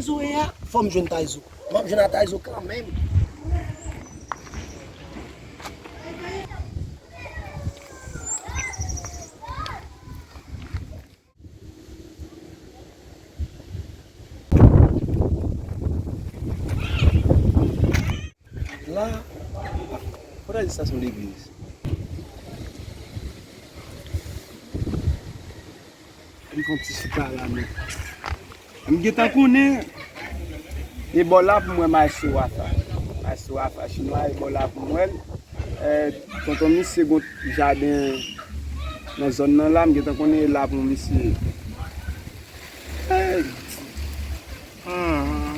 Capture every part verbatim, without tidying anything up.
Tayzo ye a, fò m jwenn Tayzo. M ap jwenn a Tayzo kanmenm. La, fò ta di sa se yon legliz. Li fè yon ti chita la, men. M gentan konnen. E bò la pou mwen, Maestro Rafa. Maestro Rafa chinwa, e bò la pou mwen. Eh, tonton misye gon jaden nan zòn nan la, m gentan konnen e la pou misye. Hey! Ah,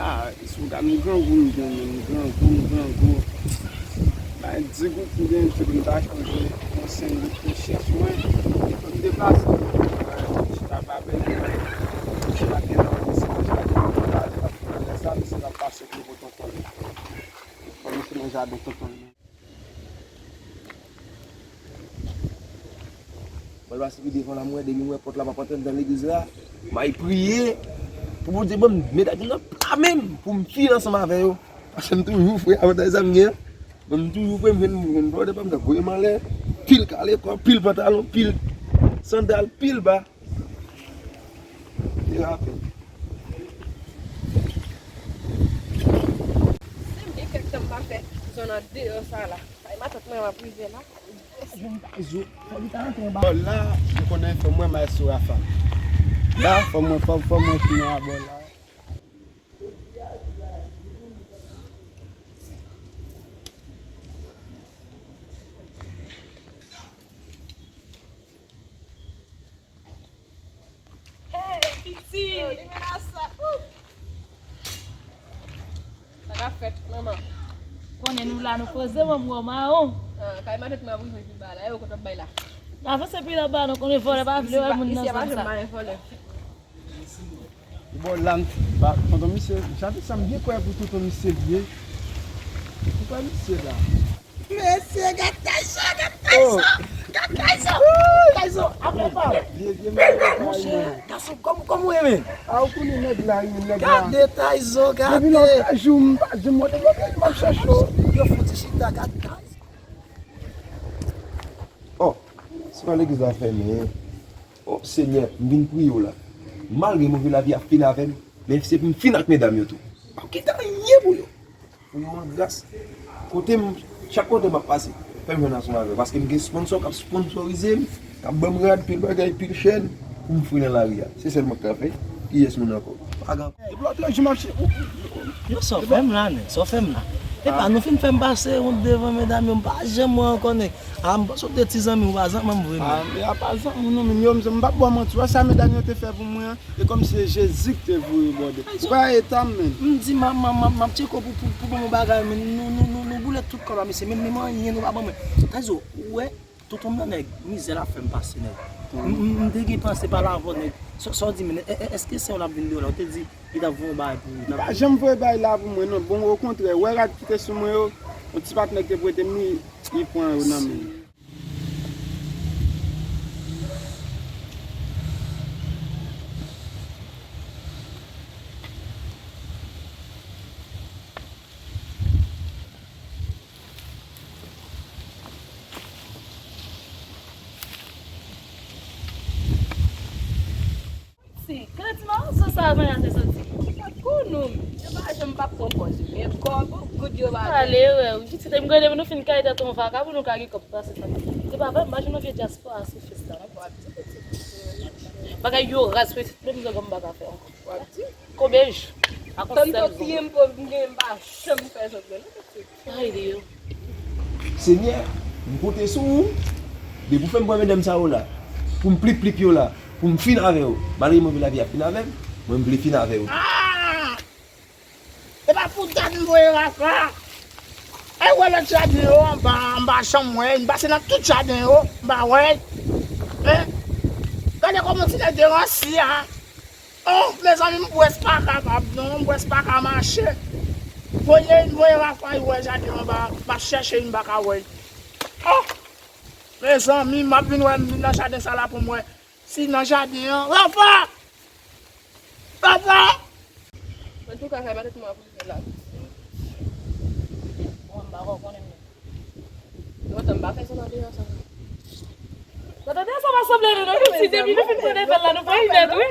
ah, sou gade m grangou, m grangou, m grangou, m grangou. Bay di goud m gen, se pou m ta chanje yon senn goud pou chèch mwen. Pou m deplase, chita pa bèl, chita te nan misye nan jaden, lè sa misye t ap pase pou tonton l. Misye nan jaden tonton l. Mwen pase pi devan la, mwen, depi m wè pòt la p ap antre anndan legliz la, m al priye pou Bondye ban m medam yo nan pla men m pou m fini ansanm avè yo. Paske m toujou fre, avantaj sa m gen an. Mwen, m toujou fre, m jwenn, m jwenn blòdè pa m, m t ap voye m anlè. Pil kale kò, pil pantalon, pil sandal, pil ba. Li rapid. Si m gen kèk tan m pa fè zòn an deyò sa la. Ay, matant mwen, m ap rive la. Bò la, m konnen fò mwen Maestro Rafa. La, fò mwen, fò, fò mwen fini a bò la. Hey, piti! Yo, li menas sa. Ouh! Sa k ap fèt, manman? Konnen nou la, nou poze, manman, mawon. Ah, kay matant mwen ap rive pi ba la. E ou kote w ap bay la? Avanse pi anba, nou konnen vòlè pa vle wè moun nan zòn sa. Isi a pa janm ba yon vòlè. Bon, la, m, ba, tonton misye, jaden sa m byen kwè pou tonton misye li ye. Ou kwè misye la? Mesye, gad Tayzo, gad Tayzo, gad Tayzo. Tayzo, apre pa. Vye, vye, monchè, gason, kòm, kòm ou ye, men? A, ou konnen nèg la, wi, nèg la. Gade Tayzo, gade. Depi lòt jou, m pa janm monte, m ap chache w. Yo fouti chita, gad Tayzo. Oh, se pa legliz la fèmen. Oh, Senyè, m vin priye w la. Malgre move lavi a fin avè m, men se pou m fin ak medam yo tou. M p ap kite anyen pou yo. Pou yo an gras. Kote m, chak kote m ap pase, fè m jwenn ansanm avè yo. Paske m gen sponsò k ap sponsorize m, k ap ban m rad, pil bagay, pil chèn, pou m fre nan lari a. Se sèl mwen k ka fè. Kiyès moun ankò? Pa gen. Depi lòt jou m ap che-, ou, ou, ou. Yo, sa w fè m la, nèg? Sa w fè m la? Epa, nou fin fè m pase wont devan medam yo, m pa janm wè ankò, nèg. A, m panse w te ti zanmi w, pa zanmi m vre, men. A, men a pa zanmi w non, men yo, m, m p ap ba w manti, w wè sa medam yo te fè pou mwen an? E kòmsi se Jezi ki te voye bòdè. Ou pa eta m, men. M di, m, m, m, m ap tcheke w pou, pou, pou ban m yon bagay, men nou, nou, nou, nou boule tout kò la, mesye, men, men anyen nou pa ban mwen. Tayzo, ou wè, tonton m nan, nèg, mizè l ap fè m pase, nèg. M, m, m te gen panse pale avè w, nèg. Sa, sa w di, men, è-, è-, èske sè w la ap vin deyò la? Ou te di li t ap voye yon bagay pou ou. Li pa janm voye bagay la pou mwen, non. Bon, okontrè, wè rad ki te sou mwen yo, yon ti patnè ki te prete m li, li pran yo nan men l. Si, kante mawozo sa a mwen a te soti. Sa kou nou, yo pa janm p ap pran pòz yo. Men kòb, goud yo pa gen. Ale, wè, wi. Pitit, m gade pou nou fin kay tèt yon vakabon, nou ka gen kòb pase sa. Se pa vre, m pa jwenn yon vye dyaspora sou Fès la, non. W ap di pitit. Bagay yo raz, pitit, menm zògò m pa ka fè ankò. W ap di. Konbyen jou? Tann to piye m pòv m gen, m pa janm fè zògò, non, pitit. Ay, Leo. Senyè, m konte sou ou. Depi w fè m pran medam sa yo la, pou m plip plip yo la, pou m fin avè yo. Malgre move lavi a fin avè m, mwen m vle fin avè yo. Ah! E pa pou dat m voye Rafa. E wè lòt jaden yo, m pa, m pa janm wè. M pase nan tout jaden yo, m pa wè. Hein? Gade kòman ti nèg yo ransi a. Oh, mezanmi, m pwès pa kapab non, m pwès pa ka mache. Voye, voye Rafa wè jaden anba, m ap chèche, m pa ka wè. Oh, mezanmi, m ap vin wè nan jaden sa la pou m wè si nan jaden an. Rafa! Rafa! Ou ka fè pa tèt mwen pou fè la. Mwen m pa konnen. Lontan m pa fè sa nan deyò sa. Sa nan deyò sa pa sanble nou non, pitit, depi nou fin konnen fè l la, nou pran inèt, wi.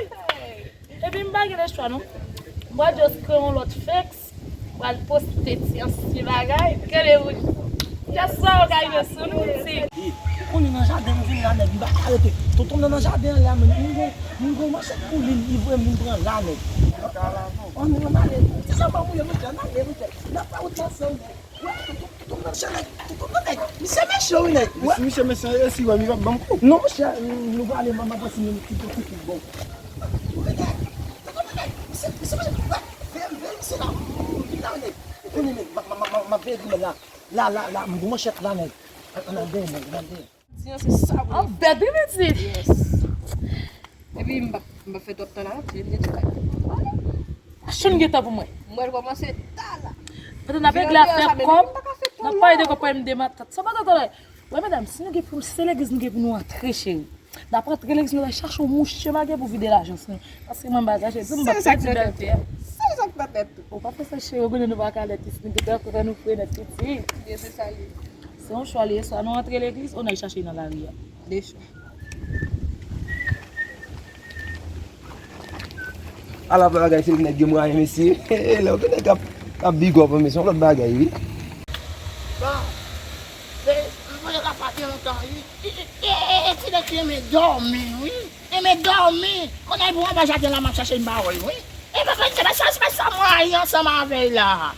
Epi m pa gen lechwa non. M pral just kreye yon lòt fake, m pral poste ti ansyen bagay, gade wi. Just sa yo ka rive sou nou, ti. Ou konnen nan jaden nou vin la, nèg, m pa ka rete. Tonton m nan, nan jaden an la, men m gon, m gon manchèt pou li, li voye m vin pran la, nèg. Ann, ann ale. Se sa m pa mouye, monchè, ann ale, monchè. N ap fè wout la ansanm, nèg. Wè, tonton, tonton nan, chè, nèg. Tonton nan, nèg. Misye mechan, wi, nèg. Wè. Misye mechan, e si wè, m va ban m kou. Non, monchè, nou prale, m ap pase yon ti, ti, ti, ti, bon. Wè, nèg. Tonton nan, nèg. Misye, misye mechan, wè. Veye, veye, misye la. M vin la, nèg. Ou konnen, nèg, m ap, m ap, m ap, m ap veye grimèl la. La, la, la, m gon manchèt la, nèg. Ann, ann, ann, ann, ann. Di an se sa pou li fè. An bèt, wi, pitit. Yes. Epi m p ap, m p ap fè twòp tan la, non, paske m gen travay pou m ale. Achte yon gen tan pou mwen. Mwen kòmanse ta la. Pandan n ap regle afè kòb, n ap pale de kòb, pale m de matant. Sa pa tande. Wè, medam, si nou gen pou, si se legliz nou gen pou nou antre, cheri. N ap antre legliz, nou al chache yon mouche make pou vide lajans nou. Paske mwen m pa kache, di m pa pèdi bèlte a. Sèl sa k nan tèt ou. Ou pa fè sa, cheri, ou konnen nou pa ka lèt isi, nou gentan kontan nou fre nèt piti. Byen, se sa l ye. Se yon chwa li ye, swa nou antre legliz, ou n al chache nan lari a. De chwa. Ala bagay, se nèg gen mwayen, mesye. Lè w gen nèg k ap, k ap big up, mesye, yon lòt bagay, wi. Bon, e, mwen la pa gen lontan, wi. E, e, e, e, ti nèg ki renmen dòmi, wi. Renmen dòmi. Mwen al pou anba jaden la, m ap chache m pa wè l, wi. E pa fè, se pa sa, se pa sa mwen al ansanm avè l la.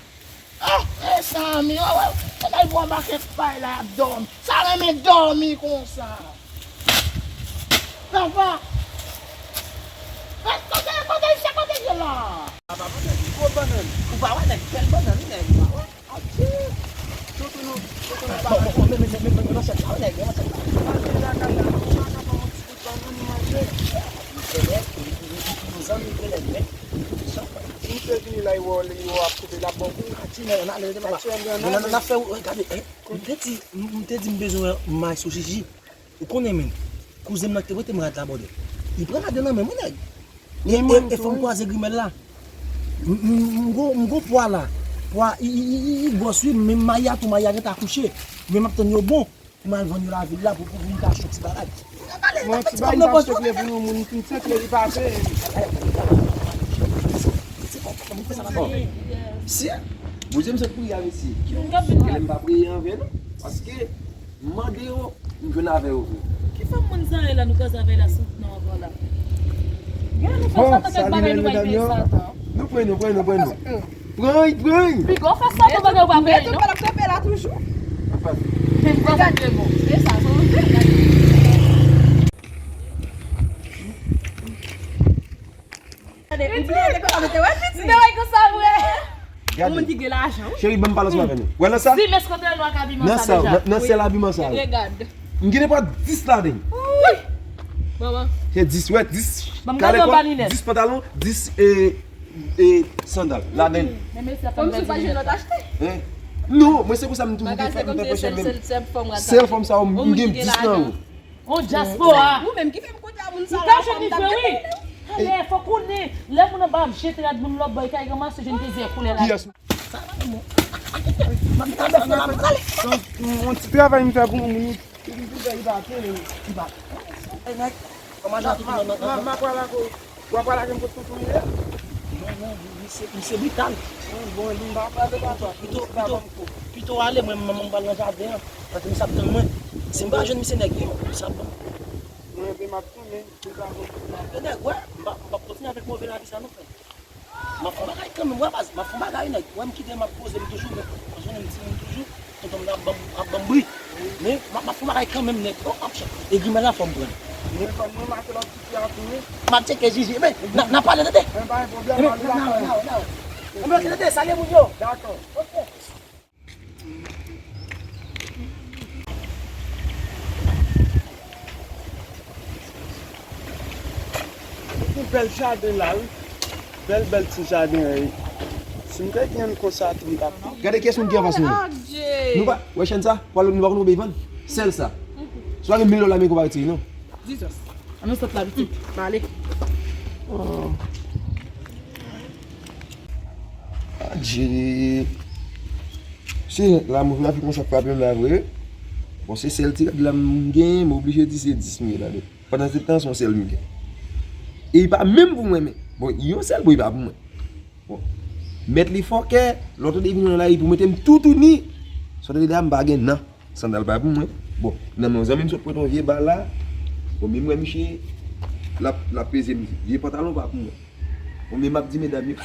Ah, mezanmi, wè, wè, mwen al pou anba kèk pay la, y ap dòmi. Sa renmen dòmi konsa. Papa. Kote, kote, se kote l ye la? Papa, mwen gwo bannann. Ou pa wè, nèg, bèl bannann, wi, nèg, ou pa wè? Adje! Tonton nou, tonton nou pa bon, bon, bon, men, men, men, men, men, manchèt la, wi, nèg, men manchèt la. Manje lakay la, non, ou pa ka ban mwen ti bout bannann manje? Yon zanmi de nèg, men. Ou te vini la, yo, yo ap koupe, l ap bon kou. Adje, nèg, n ale, n ale, papa. N a fè, gade, m te di, m te di m bezwen may sou chichi. Ou konnen, men, kouzen m nan ki te prete m rad la, bòdè. Li pran rad yo nan men m, wi, nèg. E, e, e fò m kwaze grimèl la. M, m, m gon, m gon pwa la. Pwa, i, i, i, i, i gwòs, wi, men mayi a tou, mayi a gentan akouche. Men m ap tann yo bon. Pou m al vann yo lavil la, pou, pou, pou m ka achte yon ti bagay. Bon, ti bagay m t ap sekle pou yon moun, m fin sekle, li pase. Si, Bondye, m sot priye a, mesye. Kile m pa priye anven, non? Paske M mande yo, m jwenn avè yo vre. Ki fòm moun sa ye la, nou kwaze avè l la sot non ankò la? Gen nou fè sa, tank bagay nou pa peye sa tan. Nou pran nou, pran nou, pran nou. Pran, pran. Piga w fè sa, tank bagay ou pa peye non. Mèt ou pa kanpe la toujou. Men m kwaze avè bon. E sa, se yon jwèt. Gade, ou bliye depi w te wè pitit. M te wè konsa vre. Gade. Yon moun ki gen lajan, wi. Cheri, ban m pale ansanm avè nou. Wè nan sa? Si, men kote nou ak abiman sa deja. Nan sa, nan, nan sèl abiman sa. Regad. M gen nenpòt dis ladan. Wi. Manman. Se dis, wè, dis kalekòl, dis pantalon, dis, e, e, sandal. Ladan. Men mesye, kòmsi w pa jwenn lòt achte. Hein? Non, mwen se pou sa m toujou te fè, m te fè chèn menm. Sèl fòm sa, m gen dis nan yo. On dyaspora. Ou menm ki fè m kote a moun sa la, fòm ta wi. Talè, fòk ou ne. Lè moun anba ap jete rad moun lòt bò, e kay ranmase jwenn dezè koulè la. Yes. Sa va, non? On ti travay m fè pou moun, li, li, li, li pa te, li pa. E nèg, kòman jan tout moun nan, nan, nan, nan. W ap pral lage m kot tonton ye a? Non, non, li, li se, li se brital. Bon, bon, li pa pral de batwa. Pito, pito, pito w ale, mwen, mwen, mwen pral nan jaden an. Paske misye ap tann mwen. Si m pa jwenn misye nèg, misye ap ban m. Mwen, epi m ap tounen, li pa bon. E nèg, wè, m pa, m p ap kontinye avèk move lavi sa non, frè. M ap fè yon bagay kanmenm, wè, baz, m ap fè yon bagay, nèg. Wè, m kite, m ap poze m toujou, men, paske w konnen m timoun toujou. Tonton m ap ban m, ap ban m bri. Men, m ap, m ap fè yon bagay kanmenm nèt. Oh, m ap chan-, e grimèl la fò m pran. Men fò m remake lòt ti fi a tou, wi. M ap tcheke Jiji. Men, n a, n a pale, tande. Men pa gen pwoblèm, m al lakay. Anben, oke, tande, salye moun yo. Dakò. Oke. Yon bèl jaden la, wi. Bèl, bèl ti jaden an, wi. Si m te gen konsa tou, m t ap. Gade kiyès moun ki anfas nou. Nou pa wè chèn sa? Pwa lòt nou pa konn konbyen li vann? Sèl sa. Si w pa gen mil dola men, ou pa retire, non. Jesus. Ann nou sot la, pitit. M ale. Oh. Dje. Se la, move lavi konsa k frape m la vre. Bon, se sèl ti rad la m gen, m oblije di se dis m ye ladan. Pandan se tan, se yon sèl m gen. E li pa menm pou mwen, men. Bon, yon sèl, bon, li pa pou mwen. Bon. Mèt li fòkè, lòt de vini nan lari pou mete m toutouni. Sa vle di la, m pa gen nan. Sandal pa pou mwen. Bon, nan men yon zanmi m sot pran yon vye bal la. Bon, men m wè misye, l ap, l ap peze m. Vye pantalon pa pou mwen. Bon, men m ap di medam yo.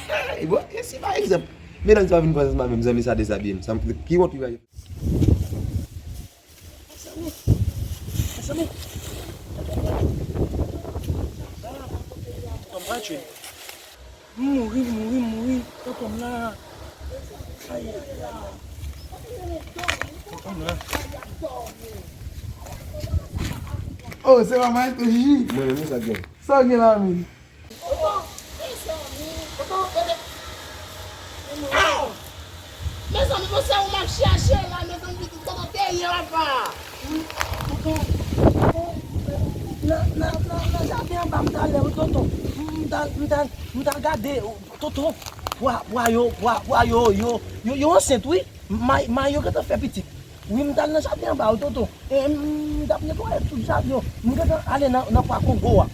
Bon, e si pa egzanp, medam sa vin pran zanmi m, zanmi sa dezabiye m. Sa m, ki wont li va ye? Mezanmi, mezanmi. Tonton m pral tchwe m. M mouri, m mouri, m mouri. Tonton m la. Ay, ay, ay. Tonton m la. Oh, se pa mal tou, Jiji. Mwen menm, sa gen. Sa gen la, men. Tonton, mezanmi, tonton, tande. Aw! Mezanmi, bon, se ou m ap chache la, mezanmi, pitit, tonton, te ye, papa. Tonton, tonton, nan, nan, nan, nan jaden anba m talè, wi, tonton. M t al, m t al, m t al gade, tonton, pwa, pwa yo, pwa, pwa yo, yo, yo, yo ansent, wi. May, may yo gentan fè pitit. Wi, m t al nan jaden anba, wi, tonton. E m t ap netwaye tout jaden yo. M gentan ale nan, nan pwa Kongo a.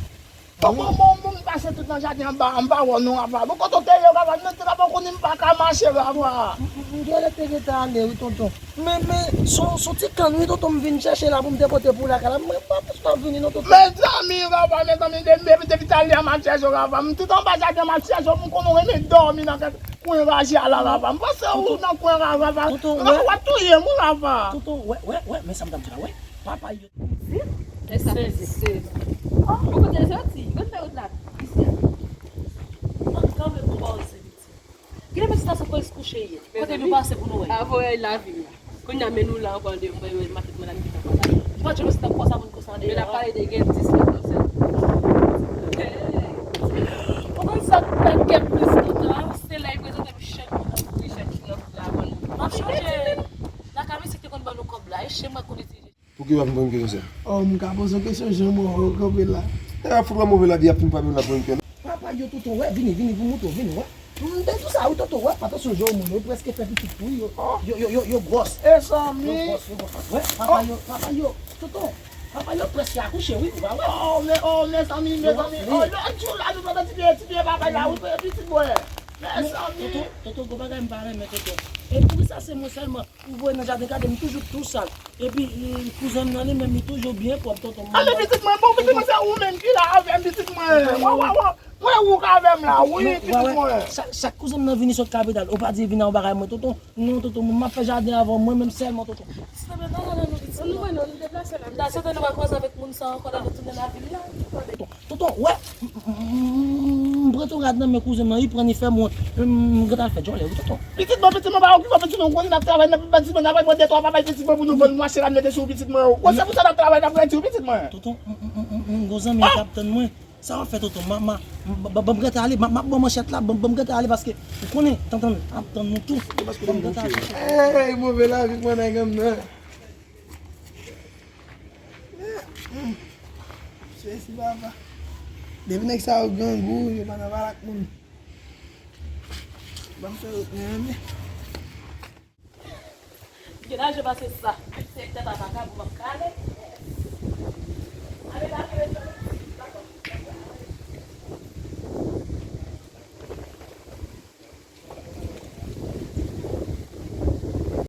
Bon, bon, bon, bon, m pase tout nan jaden anba, m pa wè w non, Rafa. Bon, kote w te ye, Rafa? M nan tèt la, bon, konnen m pa ka mache, Rafa. M, m, m genlè te gentan ale, wi, tonton. Men, men, se yon, se yon ti kann, wi, tonton, m vin chèche la pou m te pote pou lakay la. Mwen pa plis pa vini, non, tonton. Mezanmi, Rafa, mezanmi, de, de, depi talè a m ap chèche w, Rafa. M tout anba jaden, m ap chèche w, m konnen w renmen dòmi nan kèk kwen raje a la, Rafa. M panse ou nan kwen, Rafa. Tonton, Rafa, w ap touye m, wi, Rafa. Tonton, wè, wè, wè, men sa m t ap di la, wè. Papa yo. Pitit? Lè sa pitit. Bon, kote l soti? Kote fè wout la? Isi a. Kanpe pou ba w se pitit. Kilè pitit la sot polis kouche ye? Kote nou pase pou nou wè? Avoye lavi a. Kounye a men nou la ankò de mwen, mwen, maket mwen la, m gentan pase. M pa t janm wè se tankou sa moun konsa de. Men n ap pale de gen dis lè konsa. Ou konn sa k fè m gen plis kontan? Se lè y prezante m chèk mwen nan kouri chèk ti nan la ban nou. M ap chanje. Lakay misye ki te konn ban nou kòb la, e chen mwen konn itilize. Pouki w ap pran kesyon sa? Oh, m ka poze w kesyon, jan mwen wè w kanpe la. E ap fout wè move lavi ap fin pa menm la pran kè. Papa yo, tonton, wè, vini, vini, pou m montre w, vini, wè. M te di w sa, wi, tonton, wè, pa tansyon, jan moun yo prèske fè pitit pou yo. Yo, yo, yo, yo gwòs. Yo gwòs, yo gwòs. Wè, papa yo, papa yo, tonton, papa yo prèske akouche, wi, ou pa wè. Oh, men, oh, mezanmi, mezanmi, oh, lòt jou la, nou pran ti pye, ti pye papa la, wi, pitit mwen. Mezanmi. Tonton, tonton, gon bagay m pa renmen, tonton. E poukisa se mwen sèlman? Ou voye nan jaden, gade m toujou tou sal. Epi, e, kouzen m nan li menm, li toujou byen pwòp, tonton. A, men pitit mwen, bon, pitit mwen, se ou menm ki la avè m, pitit mwen. Wa, wa, wa. Mwen ou k avè m la, wi, pitit mwen. Chak, chak kouzen m nan vini sot kapital, ou pa di vin nan bagay mwen, tonton. Non, tonton, m ap fè jaden avè w, mwen menm sèlman, tonton. Pitit mwen, non, non, non, non, pitit mwen. Nou, non, nou deplase la. M ta swete nou pa kwaze avèk moun sa ankò lè nou tounen lavil la. Tonton, wè, m, m, m, m pran tou rad nan men kouzen m nan, li pran, li fè m wont. M, m gentan al fè djòlè, wi, tonton. Pitit mwen, pitit mwen, pa okipe pitit mwen, ou konnen n ap travay, n ap bay pitit mwen, n ap bay mande twa, pa bay pitit mwen pou nou vann, nou achte rad mete sou pitit mwen. Ou se pou sa n ap travay, n ap redi w, pitit mwen. Tonton, m, m, m, m, m, gon zanmi m k ap tann mwen. Sa w ap fè, tonton? Ma, ma, m, ban, ban m gentan ale, ma, m ap ban manchèt la, ban, ban m gentan ale, paske ou konnen, tantan ap tann nou tou. Ban m gentan ale. Ey, move lavi k mwen nan ganm nan. Mesye, si papa. Depi nèg sa yo grangou, yo pa nan pale ak moun. Ban m fè wout mwen, men. Gen lajan pase sa. Se tèt a vakabon m ap kale. Ale, ale, ale.